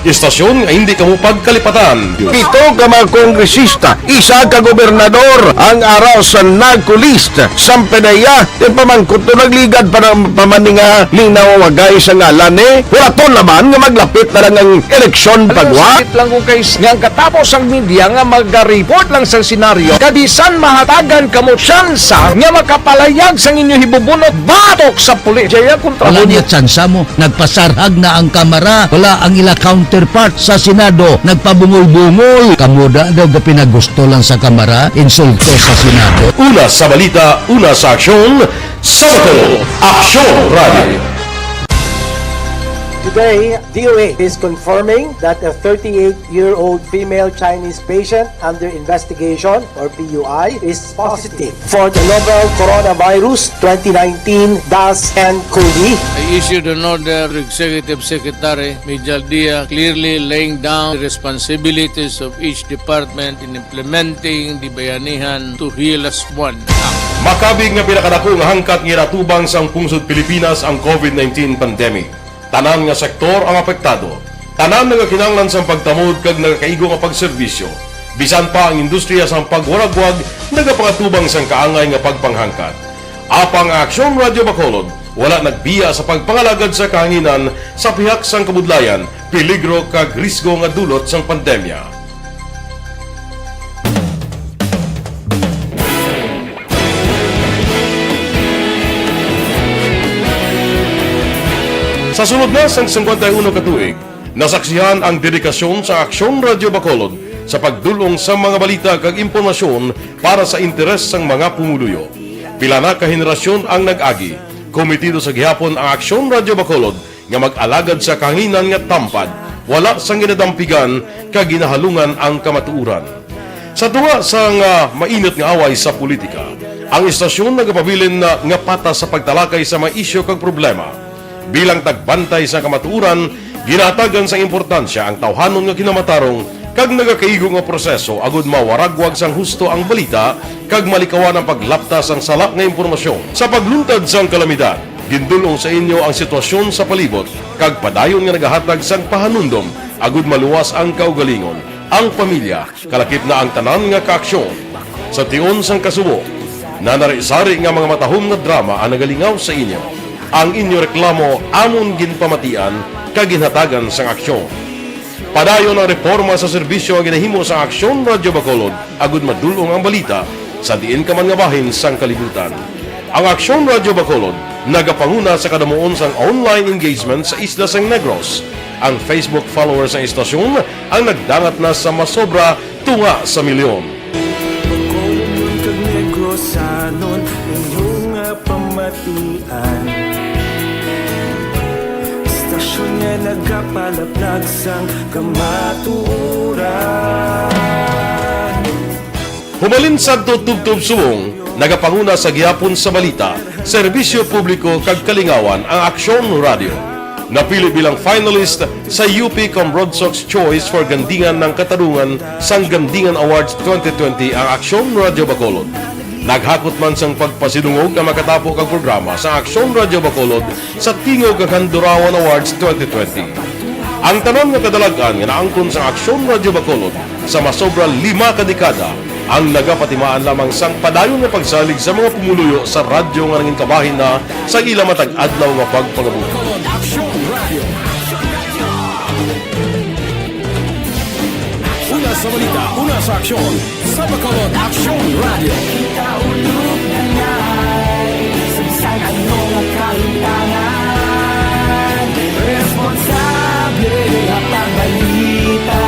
istasyon nga hindi kamo pagkalipatan. Pito ka mga kongresista, isa ka gobernador ang ara sa NAGCO list. Sampanaya, ipamangkot to nagligad pa ng pamaninga linaw wagay sa ngalan ni. Wala to naman nga maglapit na lang ang eleksyon pagwa. Sakit lang ko kay s-, nga ang katapos ang media nga maga-report lang sa senaryo, kabisan mahatagan kamo tsansa nga makapalayag sang inyo hibubunot batok sa pulis. Jaya kontra Wala mo. Niya tsansa mo. Nagpasarhag na ang Kamara. Wala ang ila counterpart sa Senado. Nagpabungol-bungol. Kamo da daw gapinagusto lang sa Kamara, insulto sa Senado. Una sa balita, una sa aksyon, sa Bacolod, Aksyon Radio. Today, D O A is confirming that a thirty-eight-year-old female Chinese patient under investigation, or P U I, is positive for the novel coronavirus twenty nineteen dash N cov. I issued an order to Executive Secretary Mijal Dia, clearly laying down the responsibilities of each department in implementing the Bayanihan to Heal As One Act. Makabig nga pinakadako nga hangkat nga ginatubang sang pungsod Pilipinas ang covid nineteen pandemic. Tanan nga sektor ang apektado. Tanan nagakinahanglan sang pagtamod kag nagakaigo nga pagserbisyo. Bisan pa ang industriya sang pagwaragwag nagapangatubang sang kaangay nga pagpanghangkat. Apang ang Aksyon Radio Bacolod wala nagbiya sa pagpangalagad sa kahanginan sa pihak sang kabudlayan, peligro kag risgo nga dulot sang pandemya. Sa sulod na sang singkwenta y uno ka tuig, nasaksihan ang dedikasyon sa Aksyon Radio Bacolod sa pagdul-ong sa mga balita kag impormasyon para sa interes sang mga pumuluyo. Pila na ka henerasyon ang nag-agi. Komitido sa gihapon ang Aksyon Radio Bacolod nga mag-alagad sa kahanginan nga tampad, wala sang ginadampigan kag ginahalungan ang kamatuoran. Sa tunga sang, ah, mainit nga away sa politika, ang istasyon nagapabilin na nga patas sa pagtalakay sa mga isyu kag problema. Bilang tagbantay sa kamatuoran, ginahatagan sang importansya ang tawhanon nga kinamatarong kag nagakaigo nga proseso agud mawaragwag sang husto ang balita kag malikawan ang paglapta sang sala nga impormasyon. Sa pagluntad sang kalamidad, gindul-ong sa inyo ang sitwasyon sa palibot kag padayon nga nagahatag sang pahanumdom agud maluwas ang kaugalingon, ang pamilya, kalakip na ang tanan nga kaaksyon. Sa tion sang kasubo, nanari-sari nga mga matahom nga drama ang nagalingaw sa inyo. Ang inyo reklamo amon ginpamatian kag ginhatagan sang aksyon. Padayon ang reporma sa serbisyo nga ginahimo sang Aksyon Radyo Bacolod agud madul-ong ang balita sa diin ka man nga bahin sang kalibutan. Ang Aksyon Radyo Bacolod nagapanguna sa kadamuon sang online engagement sa isla sang Negros. Ang Facebook followers sang istasyon ang nagdangat na sa masobra tunga sa milyon. Bacolod kag Negrosanon, inyo nga pamatian. Istasyon nga nagapalaplag sang kamatuoran. Humalin sadto tubtob subong, nagapanguna sa gihapon sa balita, serbisyo publiko kag kalingawan ang Aksyon Radyo. Napili bilang finalist sa U P Comrodsocs Choice for Gandingan ng Katarungan sang Gandingan Awards twenty twenty ang Aksyon Radyo Bacolod. Naghakot man sang pagpasidungog ang makatapo kag programa sa Aksyon Radyo Bacolod sa Tingog kag Handurawan Awards twenty twenty. Ang tanan nga kadalag-an nga naangkon sa Aksyon Radyo Bacolod sa masobra lima ka dekada ang nagapatimaan lamang sang padayon nga pagsalig sa mga pumuluyo sa radyo nga nangin kabahin na sa ila matag adlaw nga pagpangabuhi. Bacolod Aksyon Radyo. Una sa balita, una sa aksyon, sa Bacolod Aksyon Radyo. Kita ulog na ngay, sa bisan ano nga kahimtangan, responsable nga pagbalita,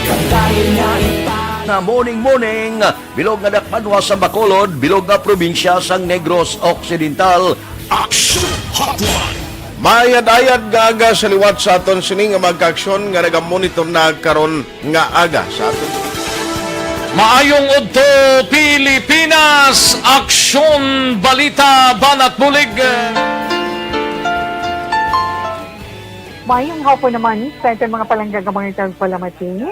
kag dayon nga ipa- Na morning, morning, bilog nga dakbanwa sa Bacolod, bilog nga probinsya sang Negros Occidental. Action Hotline. Maayad-ayad nga aga sa liwat sa aton sini nga mga kaaksyon nga nagamonitor na karon nga aga sa aton. Maayong udto, Pilipinas! Aksyon, balita, banat bulig. Mayong hapon naman sa aton mga palangga nga mga tagpalamati.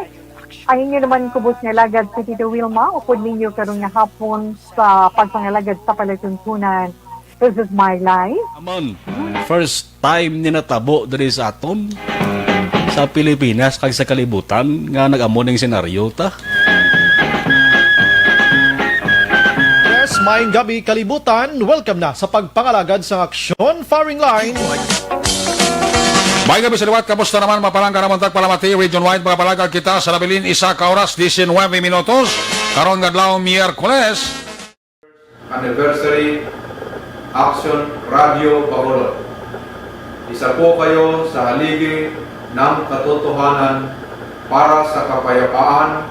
Ang inyo naman kubos nga alagad si Tito Wilma, upod ninyo karon nga hapon sa pagpangalagad sa palatuntunan. This is my life. Aman, first time ni natabo diri sa aton, sa Pilipinas kag sa kalibutan nga nag-amo ning senaryo ta. Yes, maayong gabi, kalibutan. Welcome na sa pagpangalagad sang Aksyon Firing Line. Maayong gabi sa liwat. Kamusta naman, mga palangga nga mga tagpalamati? Region-wide, mga palangga, kita sa nabilin isa ka oras, diecinueve minutos. Karon nga adlaw, Miyerkules. Anniversary Action Radio Bacolod. Isa po kayo sa haligi ng katotohanan para sa kapayapaan,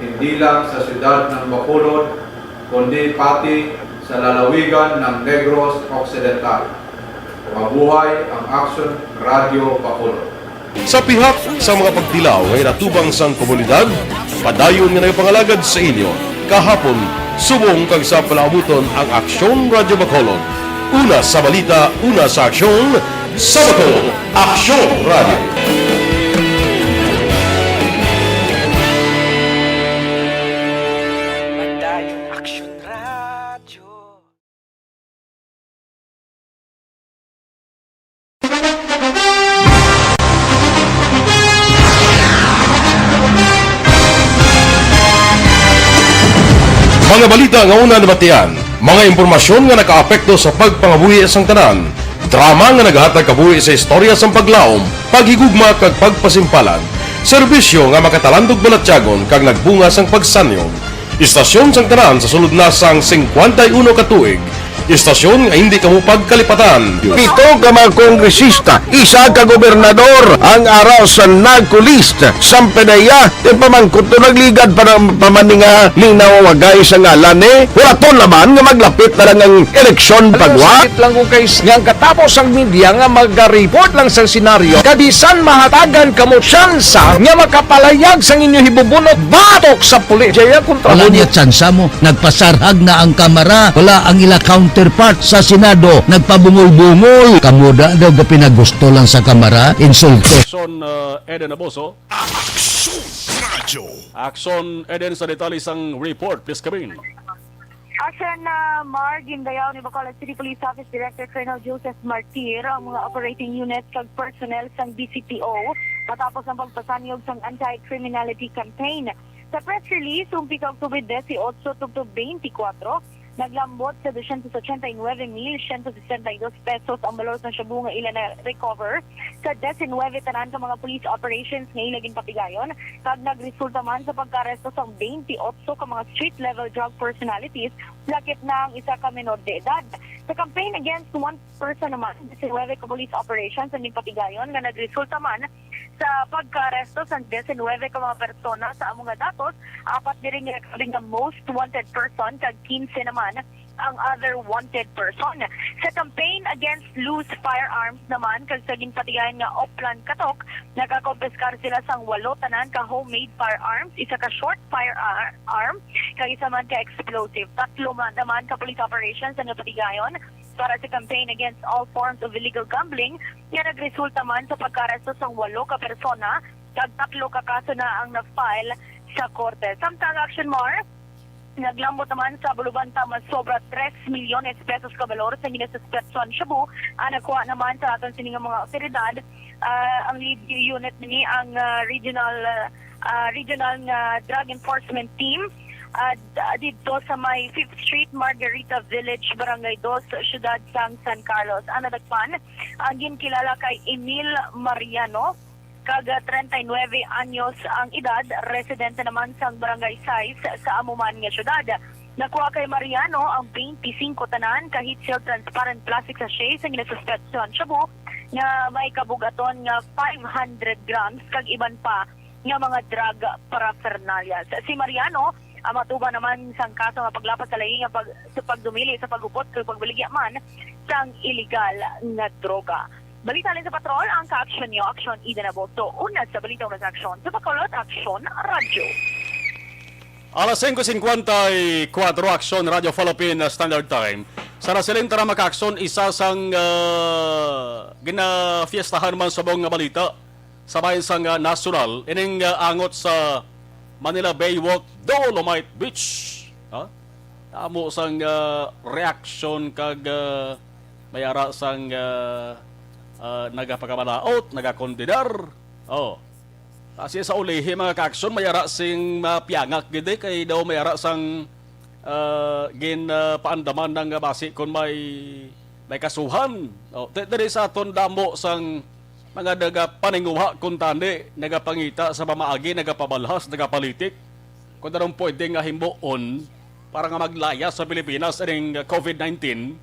hindi lang sa siyudad ng Bacolod, kundi pati sa lalawigan ng Negros Occidental. Mabuhay ang Action Radio Bacolod. Sa pihak sa mga pagtilaw nga ginatubang sang komunidad, padayon nga nagapangalagad sa inyo kahapon, subong kag sa palaabuton ang Aksyon Radyo Bacolod. Una sa balita, una sa aksyon, sa Bacolod, Aksyon Radyo. Padayon Aksyon Radyo. Mga balita nga una nabatian, mga impormasyon nga nakaapekto sa pagpangabuhi sang tanan, drama nga nagahatag kabuhi sa istorya sang paglaom, paghigugma kag pagpasimpalan, serbisyo nga makatalandog balatyagon kag nagbunga sang pagsanyog. Istasyon sang tanan sa sulod na sang singkwenta y uno ka tuig. Istasyon nga hindi kamo pagkalipatan. Pito ka mga kongresista, isa ka gobernador ang ara sa NARCO list. Sampe na iya, ti pamangkot to nagligad pa ng pamaninga linaw wagay sa ngalan ni. Huraton naman nga maglapit na lang ang eleksyon pagwa. Sakit lang ko kay nga ang katapos ang media nga magaripot lang sa senaryo. Kabisan mahatagan kamo tsansa nga makapalayag sang inyo hibubunot batok sa pulis. Jaya kontra Wala mo. Niya tsansa mo. Nagpasarhag na ang Kamara. Wala ang ila counterpart sa Senado. Nagpabungol-bungol. Kamo da daw gapinagusto lang sa Kamara. Insulto. Action, uh, Eden Aboso. Action Radio. Action, Eden, sa detalye sang report. Please come in. Action na Mar, gindayaw ni Bacolod City Police Office Director Colonel Joseph Martir ang mga operating units kag personnel sang D C P O matapos ang pagpasanyog sang anti-criminality campaign. Sa press release, umpi ka October dieciocho tubtob twenty-four, naglambot sa dosyentos ochenta y nuebe mil siyento sesenta y dos pesos ang balor sang shabu nga ila na-recover sa diecinuebe tanan ka mga police operations nga ila ginpatigayon, kag nagresulta man sa pagkaaresto sang twenty-eight ka mga street-level drug personalities, lakip na ang isa ka menor de edad. Sa campaign against one person naman, diecinuebe ka police operations ang ginpatigayon nga nagresulta man sa pagkaaresto sang diecinuebe ka mga persona. Sa amo nga datos, apat diri nga nagkabig nga most wanted person kag quince naman ang other wanted person. Sa campaign against loose firearms naman kag sa ginpatigayon nga Oplan Katok, nakakompiskar sila sang walo tanan ka homemade firearms, isa ka short firearm, kag isa man ka explosive. Tatlo man naman ka police operations ang napatigayon para sa campaign against all forms of illegal gambling, nga nagresulta man sa pagkaaresto sang walo ka persona, kag tatlo ka kaso na ang na-file sa korte. Samtang, Action Mar, naglambot naman sa bulubanta masobra tres milyones pesos ka balor sa ginasuspetsuhan shabu ang nakuha naman sa aton sini nga mga awtoridad. Ah, ang lead unit nini ang, ah, regional, ah, ah, regional nga drug enforcement team, ah, d-, didto sa may Fifth Street, Margarita Village, Barangay Dos, siyudad sang San Carlos. Ang nadakpan, ang ginkilala kay Emil Mariano, kag, ah, treinta y nueve anyos ang edad, residente naman sang Barangay Sais sa amo man nga siyudad. Nakuha kay Mariano ang twenty-five tanan ka heat-sealed transparent plastic sachet sa ginasuspetsuhan shabu nga may kabugaton nga five hundred grams kag iban pa nga mga drug paraphernalia. Si Mariano ang matuban naman sang kaso nga paglapas sa lain nga pag-, sa pagdumili sa paghupot kag pagbaligya man sang iligal nga droga. Balita halin sa patrol, ang ka-aksyon niyo, Aksyon Eden Aboso. Una sa balita, una sa aksyon. Sa Bacolod, Aksyon Radyo. Alas singko singkwenta y kuwatro, Aksyon Radyo Philippine Standard Time. Sa nasiling tara makaakson, isa sang ah, ginafiestahan man subong nga balita sa bahin sang ah, nasyonal, ining ah, angot sa Manila Bay Walk, Dolomite Beach. Ha? Amo sang ah, reaksyon kag ah, may ara sang ah, ah, nagapakabalaot, nagakondenar. Oh. Kasi sa ulihi, mga kaaksyon, may ara sing mapiangak gid eh, kay daw may ara sang ah, gin ah, paandaman nang basi kon may may kasuhan. Oh, di- diri sa aton damo sang mga nagapaninguha kuntani, nagapangita sa pamaagi, nagapabalhas, nagapalitik kung anong pwede nga himuon para nga maglaya sa Pilipinas ining covid nineteen.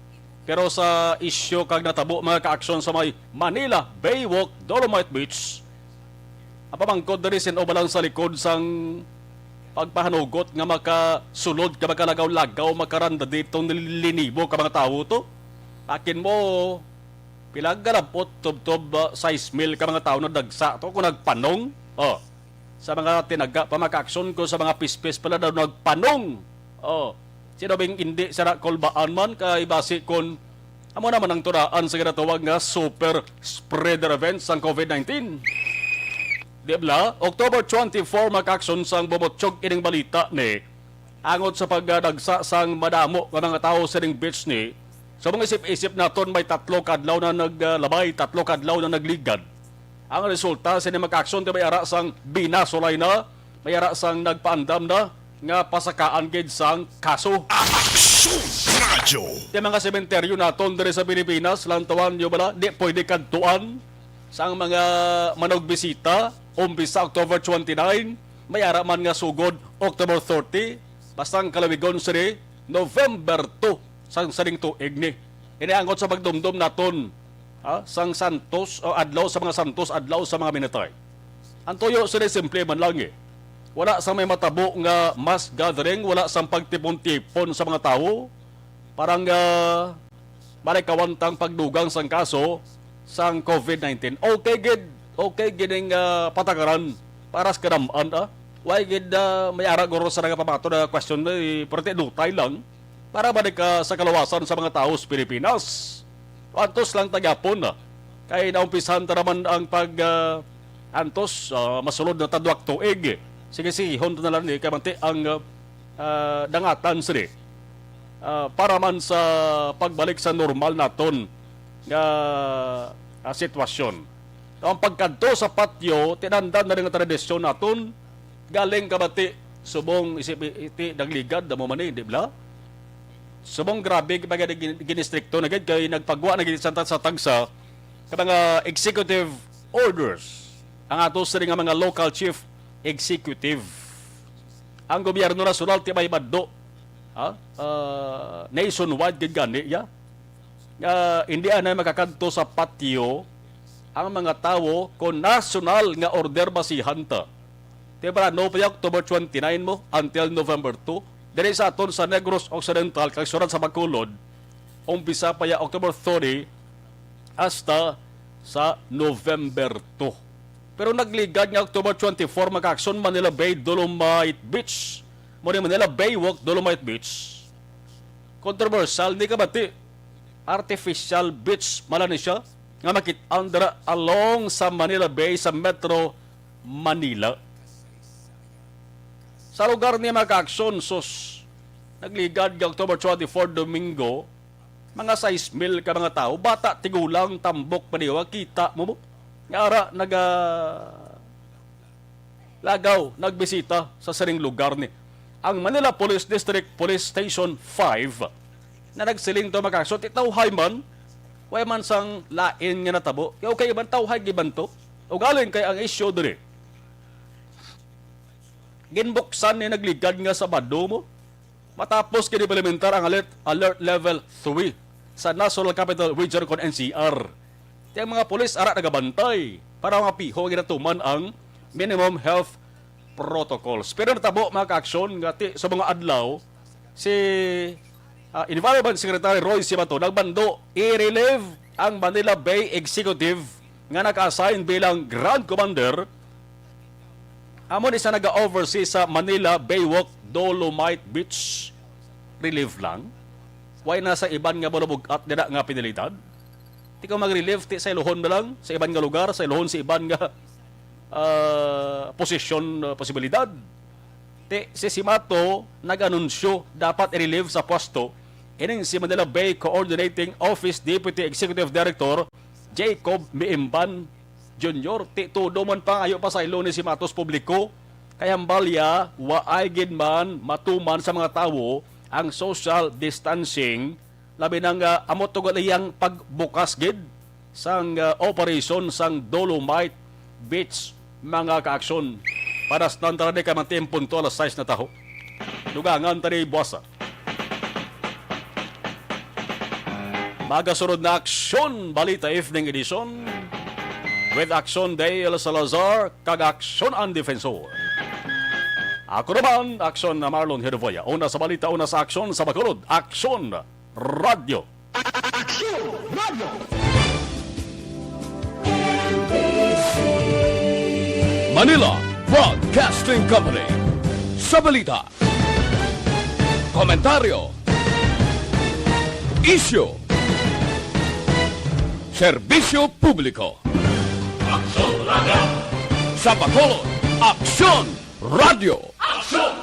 Pero sa isyu kag natabo, mga kaaksyon, sa may Manila Bay Walk, Dolomite Beach, ang pamangkot diri sin-o ba lang sa likod sang pagpahanugot nga makasulod ka, makalagaw-lagaw, makaranda dito nilinibo ka mga tawo to? Akin mo, pila galabot, tubtob ah, sais mil ka mga tawo nagdagsa to kung nagpanong. Oh, sa mga tinaga pa, mga kaaksyon, ko sa mga pispis pala daw nagpanong. Oh, sino bing indi sa kulbaan man kay basi kon amo naman ang tunaan sa ginatawag nga super spreader event sang covid nineteen. Di bala, October twenty-four, mga kaaksyon, sang bumutyog ining balita ni angot sa pagdagsa sang madamo nga mga tawo sa ning beach ni. Sa mga isip-isip naton, may tatlo ka adlaw na naglabay, tatlo ka adlaw na nagligad. Ang resulta sini, mga kaaksyon, di may ara sang binasulay na, may ara sang nagpaandam na nga pasakaan gid sang kaso. Aksyon Radyo. Di mga sementeryo naton diri sa Pilipinas, lantawan nyo bala, di pwede kadtuan sang mga manugbisita, umpisa October twenty-nine, may ara man nga sugod October thirty, basta ang kalawigon sini November two sang saning tuig ni. Ini angot sa pagdumdom naton, ha, sang santos, o adlaw sa mga santos, adlaw sa mga minatay. Ang tuyo sini simple man lang eh. Wala sa may matabo nga mass gathering, wala sang pagtipon-tipon sa mga tawo para nga malikawan tang pagdugang sang kaso sang covid nineteen. Okay gid, okay gid ning ah, patakaran para sa kadam-an, ah. Why gid ah, may ara guro sa nagapamato na question na eh, perti dutay lang para balik ka sa kaluwasan sa mga tawo sa Pilipinas. Antos lang ta gyapon, ah. Kay naumpisahan ta naman ang pag ah, antos ah, masulod na ta duwak tuig. Sige, sige, honto na lang ni kay manti ang ah, ah, dangatan sini ah, para man sa pagbalik sa normal naton nga ah, sitwasyon. Ang pagkadto sa patio, tinanda na nga tradisyon naton, galing kabati subong isip iti nagligad amo man ni, di ba? Subong grabe pa gid gin- ginistrikto na gid kay nagpagwa na gid sa, sa tagsa ka mga executive orders ang ato sini nga mga local chief executive. Ang gobyerno nasyonal ti may bando, ha? Ah, nationwide gid gani ya nga hindi anay makakadto sa patio ang mga tawo kon nasyonal nga order basihan ta. Di ba, no pa October twenty-nine mo until November two? Diri sa aton sa Negros Occidental kag surat sa Bacolod, umpisa pa ya October thirty hasta sa November two. Pero nagligad nga October twenty-four, mga kaaksyon, Manila Bay, Dolomite Beach. Mo ni Manila Bay Walk, Dolomite Beach. Kontrobersyal ni kabati. Artificial beach mala ni siya nga makit-an dira along sa Manila Bay sa Metro Manila. Sa lugar ni, mga kaaksyon, sus, nagligad nga October twenty-four, Domingo, mga sais mil ka mga tawo, bata, tigulang, tambok, paniwa, kita mo mo. Nga ara naga lagaw, nagbisita sa sining lugar ni ang Manila Police District Police Station five na nagsiling to, mga kaaksyon, ti tawhay man, way man sang lain nga natabo. Kay okay man, tawhay giban to. Ugaling kay ang isyu diri, ginbuksan ni nagligad nga Sabado mo, matapos gid implementar ang alert, alert level three sa National Capital Region kon N C R. Ti ang mga pulis ara nagabantay para mapiho nga ginatuman ang minimum health protocols. Pero natabo, mga kaaksyon, nga ti sa mga adlaw, si ah, Environment Secretary Roy Cimatulag bando i-relieve ang Manila Bay Executive nga naka-assign bilang Grand Commander. Amo ni sa naga-oversee sa Manila Bay Walk, Dolomite Beach. Relief lang. Why na sa iban nga balubog-at dira nga penalidad? Ti kung mag-relieve, ti sa ilohon na lang, sa iban nga lugar, sa ilohon sa iban nga, ah, posisyon, ah, posibilidad. Ti si Simato nag-anunsyo dapat i-relieve sa pwesto ining si Manila Bay Coordinating Office Deputy Executive Director Jacob Miimban Junior. Ti todo man pangayo pasaylo ni Simato sa publiko, kay hambalya waay gid man matuman sa mga tawo ang social distancing, labi na nga amo to gali ang pagbukas gid sang, ah, operation sang Dolomite Beach, mga kaaksyon. Para sa tantara ni kay mantimpon to alas sais na taho. Dugangan ta ni buwasa. Magasunod na Aksyon Balita Evening Edition with Aksyon Dale Salazar kag Aksyon ang Defensor. Ako naman, Aksyon na Marlon Herboya. Una sa balita, una sa aksyon sa Bacolod. Aksyon Radyo. Aksyon Radyo. Manila Broadcasting Company. Sa balita, komentaryo, isyu, serbisyo publiko. Aksyon Radyo. Sa Bacolod, Aksyon Radyo. Aksyon